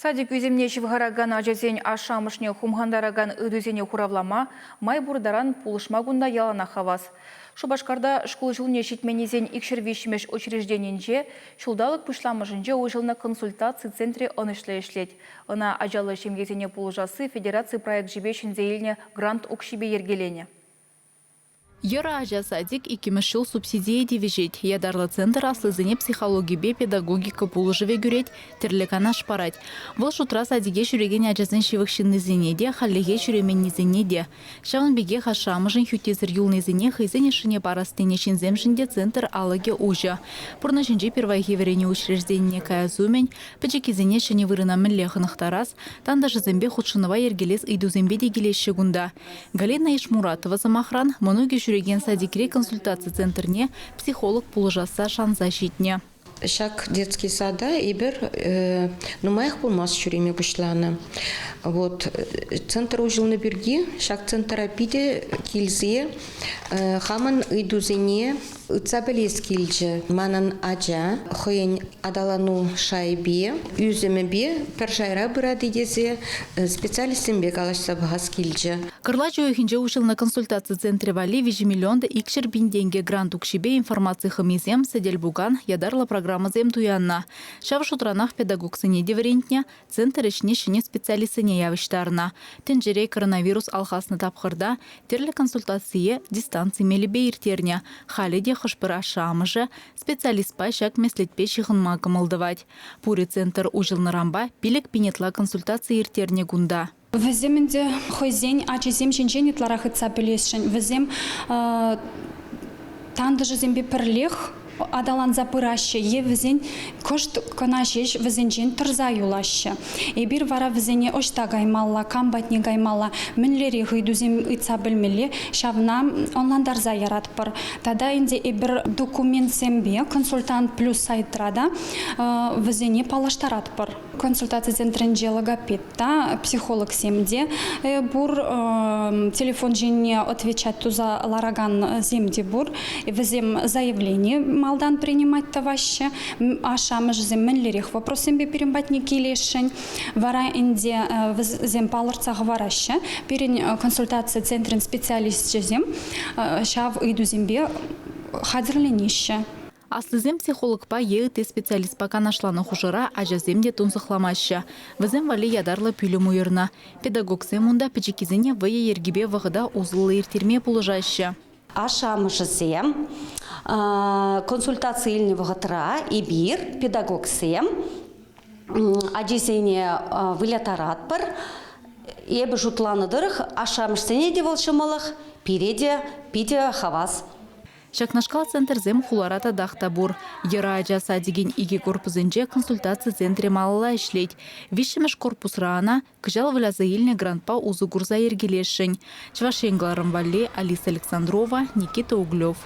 Садик ӳсӗмне ҫывхаракан ачасен ашшӗ-амӑшне хумхантаракан ыйтусене хуравлама, май пур таран пулӑшма кунта яланах хавас. Шупашкарта шкул ҫулне ҫитменнисен 203-мӗш учрежденинче ҫулталӑк пуҫламӑшӗнче уҫӑлнӑ консультаци центрӗ ӑнӑҫлӑ ӗҫлет. Ӑна ачаллӑ ҫемьесене пулӑшасси федераци проекчӗпе ҫӗнсе илнӗ грант укҫипе йӗркеленӗ. Йӑрӑ ача садик иккӗмӗш ҫул субсидие тивӗҫет. Ятарлӑ центр аслисене психологипе педагогика пулӑшӑвӗ кӳрет, тӗрлӗ канаш парать. Вӑл шутра садике ҫӳрекен ачасен ҫывӑх ҫыннисене те, хальлӗхе ҫӳременнисене те. Ҫавӑн пекех ашшӗ-амӑшӗн хӳттисӗр юлнисене хӑйсен ӑшшине парас тенӗ ҫынсемшӗн те центр алӑкӗ уҫӑ. Пурнӑҫӗнчи пирвайхи вӗренӳ учрежденине каяс умӗн пӗчӗккисене ҫӗнӗ вырӑна мӗнле хӑнӑхтарас, тантӑшӗсемпе хутшӑнӑва йӗркелес ыйтусемпе те килеҫҫӗ кунта. Галина Ишмуратова, сӑмахран, мӑнукӗ ҫӳрекен садикри консультаци центрне психолог пулӑшасса шанса ҫитнӗ. Ҫак детский сада эпир нумаях пулмасть ҫӳреме пуҫланӑ. Вот центр уҫӑлнӑ пирки ҫак центра питӗ килсе хамӑн ыйтусене Ыйтса пӗлес килчӗ. Манӑн ача хӑйӗн аталану шайӗпе, ӳсӗмӗпе пӗр шайра пырать-и тесе специалистсемпе калаҫса пӑхас килчӗ. Кӑрлач уйӑхӗнче уҫӑлнӑ консультаци центрӗ валли 3 миллион та 200 пин тенкӗ грант укҫипе информаци хӑмисем, сӗтел-пукан, ятарлӑ программӑсем туяннӑ. Ҫав шутранах педагогсене те вӗрентнӗ, Центр ӗҫне ҫӗнӗ специалистсене явӑҫтарнӑ. Тӗнчере коронавирус алхаснӑ тапхӑрта тӗрлӗ консультацие дистанци мелӗпе ирттернӗ. Халӗ те хӑш-пӗр ашшӗ-амӑшӗ специалистпа ҫак меслетпе ҫыхӑнма кӑмӑл тӑвать. Пурӗ центр уҫӑлнӑранпа 5 000 ытла консультаци ирттернӗ кунта. Вӗсем ӗнтӗ хӑйсен ачисем ҫинчен ытларах ыйтса пӗлесшӗн. Вӗсем тантӑшӗсемпе пӗрлех аталанса пыраҫҫӗ е вӗсен кӑшт кӑна ҫеҫ вӗсенчен тӑрса юлаҫҫӗ. Эпир вара вӗсене ӑҫта каймалла, кам патне каймалла, мӗнлерех ыйтусем ыйтса пӗлмелле, ҫавна ӑнлантарса яратпӑр. Тата ӗнтӗ эпир документсемпе консультант плюс сайтра та вӗсене паллаштаратпӑр. Консультаци центрӗнче логопед та, психологсем те пур, телефон ҫине отвечать туса ларакансем те пур. Вӗсем заявлени малтан принимать тӑваҫҫӗ. Ашшӗ-амӑшӗсем мӗнлерех вопроссемпе пирӗн патне килесшӗн. Вара ӗнтӗ вӗсем палӑртса хӑвараҫҫӗ. Пирӗн консультаци центрӗн специалисчӗсем ҫав ыйтусемпе хатӗрленеҫҫӗ. Аслисем психологпа е ытти специалистпа канашланӑ хушӑра ачасем те тунсӑхламаҫҫӗ. Вӗсем валли ятарлӑ пӳлӗм уйӑрнӑ. Педагогсем унта пӗчӗккисене вӑйӑ йӗркипе вӑхӑта усӑллӑ ирттерме пулӑшаҫҫӗ. Ашшӗ-амӑшӗсем консультаци илнӗ вӑхӑтра эпир, педагогсем, ачисене выляттаратпӑр. Эпӗ шутланӑ тӑрӑх, ашшӗ-амӑшсене те вӑл ҫӑмӑллӑх, пире те питӗ хавас. Ҫакнашкал центрсем хулара татах та пур. Йӑрӑ ача садикӗн икӗ корпусӗнче консультаци центрӗ малалла ӗҫлет. Виҫҫӗмӗш корпусра ӑна кӑҫал выляса илнӗ грантпа усӑ курса йӗркелесшӗн. Чӑваш Ен кӑларӑм валли Алиса Александрова, Никита Углев.